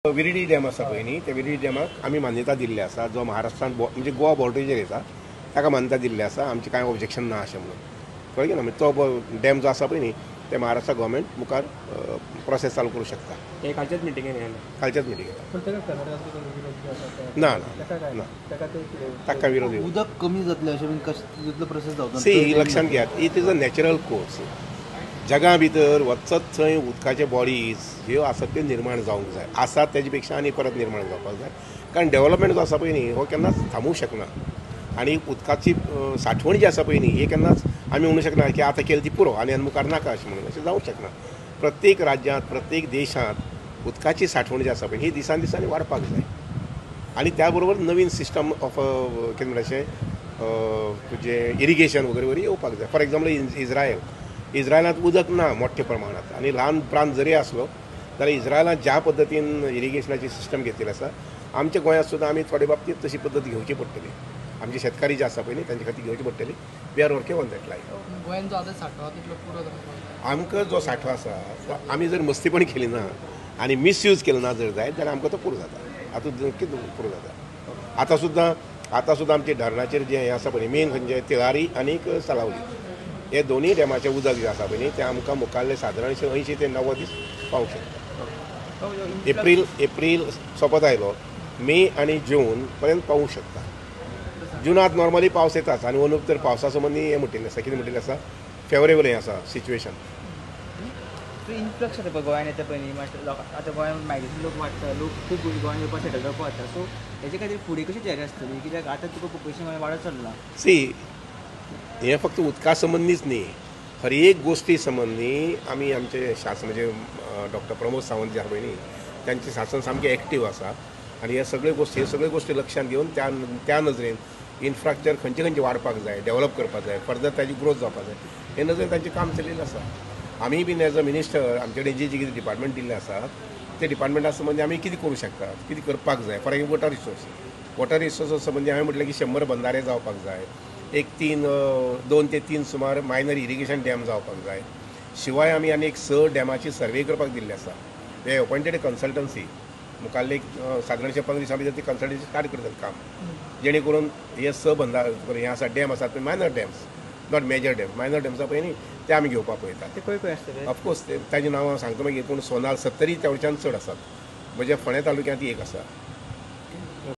Virdi dam आसा पळय न्ही, त्या विर्डी डॅमाक आमी मान्यता दिल्ली आसा, जो महाराष्ट्रान म्हणजे गोवा बॉर्डरीचेर येता ताका मान्यता दिल्ली आसा, आमचें कांय ऑब्जेक्शन ना अशें म्हणून कळ्ळें ना. म्हणजे तो डॅम जो आसा पळय न्ही ते महाराष्ट्र गव्हर्मेंट मुखार प्रोसेस चालू करूं शकता. ते कालच्याच मिटिंगेन कालच्याच मिटिंगेन ना ना ना ताका विरोध. उदक कमी जातलें अशें कशें प्रोसेस जावता सी लक्षांत घेयात, it is a natural course. जगा भितर वचत थंय उदकाचे बॉडीज ह्यो आसात त्यो निर्माण जावंक जाय, आसात तेजे पेक्षा आनी परत निर्माण जावपाक जाय, कारण डेव्हलपमेंट जो आसा पळय न्ही हो केन्नाच थांबूंक शकना. आनी उदकाची साठवण जी आसा पळय न्ही ही केन्नाच आमी म्हणूंक शकना की आतां केली ती पुरो आनी मुखार नाका अशें म्हणून, अशें जावंक शकना. प्रत्येक राज्यांत प्रत्येक देशांत उदकाची साठवण जी आसा पळय ही दिसान दिसांनी वाडपाक जाय. आनी त्या बरोबर नवीन सिस्टम ऑफ कितें म्हणटा अशें तुजें इरिगेशन वगैरे वगैरे येवपाक जाय. फॉर एग्जाम्पल इज्रायल, इज्रायलांत उदक ना मोठ्या प्रमाणांत आनी ल्हान प्रांत जरी आसलो जाल्यार इज्रायलांत ज्या पद्दतीन इरिगेशनाची सिस्टम घेतिल्ली आसा, आमच्या गोंयांत सुद्दां आमी थोडे बाबतींत तशी पद्दत घेवची पडटली. आमचे शेतकारी जे आसा पळय न्ही तांचे खातीर घेवची पडटली. We are working on that line. गोंयांत जो आतां सांठो तितलो पुरो आमकां जो सांठो आसा तो आमी जर मस्तीपण केली ना आनी मिसयूज केलो ना जर जायत जाल्यार आमकां तो पुरो जाता. आतां कितें पुरो जाता. आतां सुद्दां आमचे धरणाचेर जें हें आसा पळय मेन खंयचें तिळारी आनीक सालावली हे दोनूय डॅमाचें उदक जें आसा पळय न्ही तें आमकां मुखाल्ले सादारणशें 80 ते 90 दीस पावूंक शकता. एप्रील सोंपत आयलो, मे आनी जून पर्यंत पावूंक शकता. जुनांत नॉर्मली पावस येताच आनी अंदू तर पावसा संबंदी हें म्हटिल्लें आसा, कितें म्हटिल्लें आसा फेवरेबल हें आसा सिच्युएशन. इन्फ्लक्स जाता पळय गोंयान येता पळय न्ही, मातशें आतां गोंयांत मायग्रेशन लोक वाडटा, लोक खूब गोंयान येवपाक सेटल जावपाक वता, सो हेजे खातीर फुडें कशी तयारी आसतली कित्याक आतां तुका पॉप्युलेशन वाडत चल्लां. सी हें फक्त उदका संबंदीच न्ही, हर एक गोश्टी संबंदी आमी आमचे शासन म्हणजे डॉक्टर प्रमोद सावंत जे आसा पळय न्ही तांचें शासन सामकें एक्टीव आसा आनी हे सगळे गोश्टी लक्षांत घेवन त्या नजरेन इन्फ्रास्ट्रक्चर खंयचे खंयचे वाडपाक जाय, डेव्हलप करपाक जाय, फर्दर ताजी ग्रोथ जावपाक जाय हे नजरेन तांचें काम चलिल्लें आसा. आमी बीन एज अ मिनिस्टर आमचे कडेन जे जे कितें डिपार्टमेंट दिल्लें आसा ते डिपार्टमेंटा संबंदी आमी कितें करूं शकतात, कितें करपाक जाय. For example water resource, water resources संबंदी हांवें म्हटलें की 100 बंधारे जावपाक जाय, एक 2 ते 3 सुमार मायनर इरिगेशन डॅम जावपाक जाय. शिवाय आमी आनी एक 6 डॅमाची सर्वे करपाक दिल्ली आसा. हे अपॉयंटेड कन्सल्टन्सी मुखाल्ले एक सादारणशे 15 दिसां भितर ती कन्सल्टन्सी स्टार्ट करतात काम, जेणे करून हे 6 बंधारे हे आसा डॅम आसात पळय minor dams, not major dams, minor dams आसा पळय न्ही ते आमी घेवपाक पळयतात. ते खंय खंय आसतले? ऑफकोर्स ताजी नांवां सांगता मागीर, पूण सोनार 70 तेवच्यान चड आसात. म्हणजे फोंडें तालुक्यांत एक आसा,